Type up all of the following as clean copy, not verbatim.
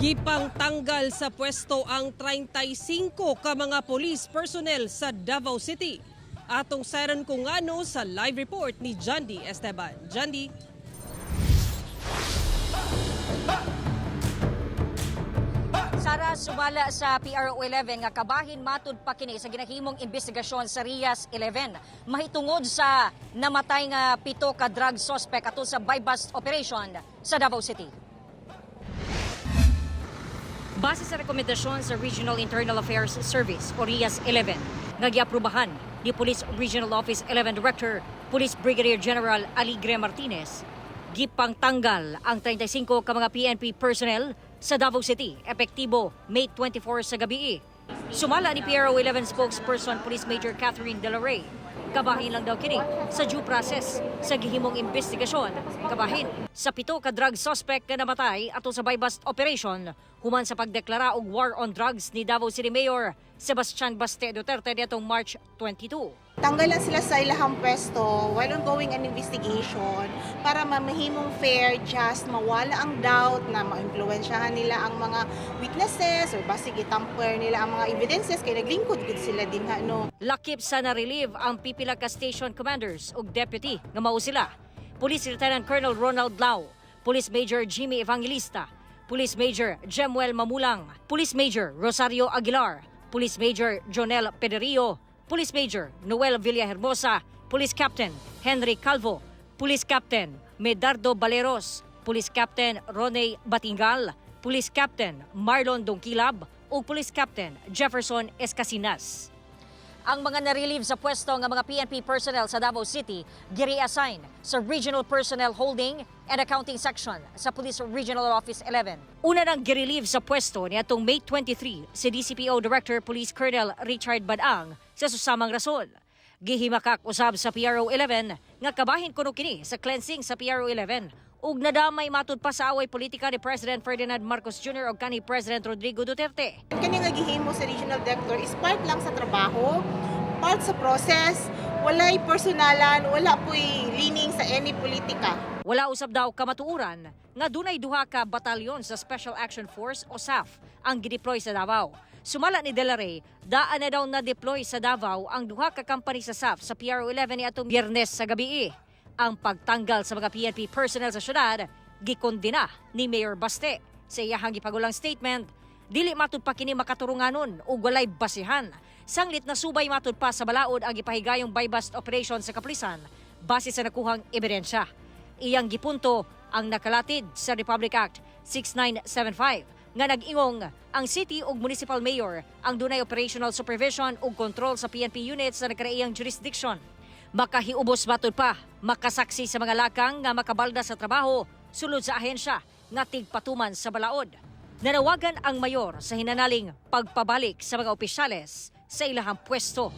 Gipang tanggal sa pwesto ang 35 ka mga police personnel sa Davao City. Atong sayran kung ano sa live report ni Jandy Esteban. Jandy. Sara, sumala sa PRO 11 nga kabahin matud pa kini sa ginahimong investigasyon sa Rias 11 mahitungod sa namatay nga pito ka drug suspect atol sa buy-bust operation sa Davao City. Base sa rekomendasyon sa Regional Internal Affairs Service o RIAS 11 nga giaprubahan ni Police Regional Office 11 Director Police Brigadier General Aligre Martinez, gipangtanggal ang 35 ka mga PNP personnel sa Davao City, epektibo May 24 sa gabi. Sumala ni PRO 11 spokesperson Police Major Catherine De La Rey, kabahin lang daw kini sa due process sa gihimong investigasyon. Kabahin sa pito ka drug suspect nga namatay atol sa buy-bust operation human sa pagdeklara og war on drugs ni Davao City Mayor Sebastian Baste Duterte niadtong March 22. Tanggalan sila sa ilahang pwesto while ongoing an investigation para mamahimong fair, just, mawala ang doubt na maimpluwensyahan nila ang mga witnesses or basig itamper nila ang mga evidences kay naglingkod gud sila din ha, no. Lakip sa na-relieve ang pipila ka station commanders ug deputy nga mao sila: Police Lieutenant Colonel Ronald Lau, Police Major Jimmy Evangelista, Police Major Jemuel Mamulang, Police Major Rosario Aguilar, Police Major Jonel Pederio, Police Major Noel Villahermosa, Police Captain Henry Calvo, Police Captain Medardo Baleros, Police Captain Rone Batingal, Police Captain Marlon Dongkilab ug Police Captain Jefferson Escasinas. Ang mga na-relieve sa pwesto nga mga PNP personnel sa Davao City gi-reassign sa Regional Personnel Holding and Accounting Section sa Police Regional Office 11. Una nang gi-relieve sa pwesto niadtong May 23 si DCPO Director Police Colonel Richard Badang sa susamang rason. Gihimakak usab sa PRO 11 nga kabahin kuno kini sa cleansing sa PRO 11 ug nadamay matud pa sa away politika ni President Ferdinand Marcos Jr. ug kanhi President Rodrigo Duterte. Kani nga gihimo sa regional director is part lang sa trabaho, part sa process, walay personalan, wala po'y leaning sa any politika. Wala usab daw kamatuoran nga dunay duha ka batalyon sa Special Action Force o SAF ang gideploy sa Davao. Sumala ni De La Rey, daan na daw na-deploy sa Davao ang duha ka company sa SAF sa PRO 11 niadtong Biyernes sa gabi. Ang pagtanggal sa mga PNP personnel sa syudad gikondena ni Mayor Baste. Sa iyahang gipagulang statement, dili matud pa kini makaturunganon ug walay basihan. Sanglit na subay matud pa sa balaod ang gipahigayong buy-bust operation sa kapulisan base sa nakuhang ebidensya. Iyang gipunto ang nakalatid sa Republic Act 6975 nga nag-ingong ang city ug municipal mayor ang dunay operational supervision ug control sa PNP units sa nagkaraiyang jurisdiction. Makahiubos matud pa, makasaksi sa mga lakang nga makabalda sa trabaho sulod sa ahensya nga tigpatuman sa balaod. Nanawagan ang mayor sa hinanaling pagpabalik sa mga opisyales sa ilahang pwesto.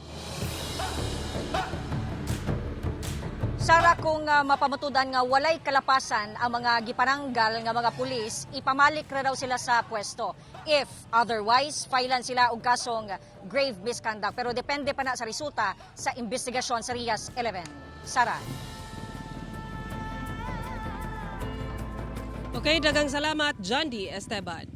Sara, kung mapamatudan nga walay kalapasan ang mga gipananggal nga mga pulis, ipamalik ra daw sila sa pwesto. If otherwise, filean sila og kasong grave misconduct. Pero depende pa na sa resulta sa investigasyon sa Rias 11. Sara. Okay, daghang salamat, Jandy Esteban.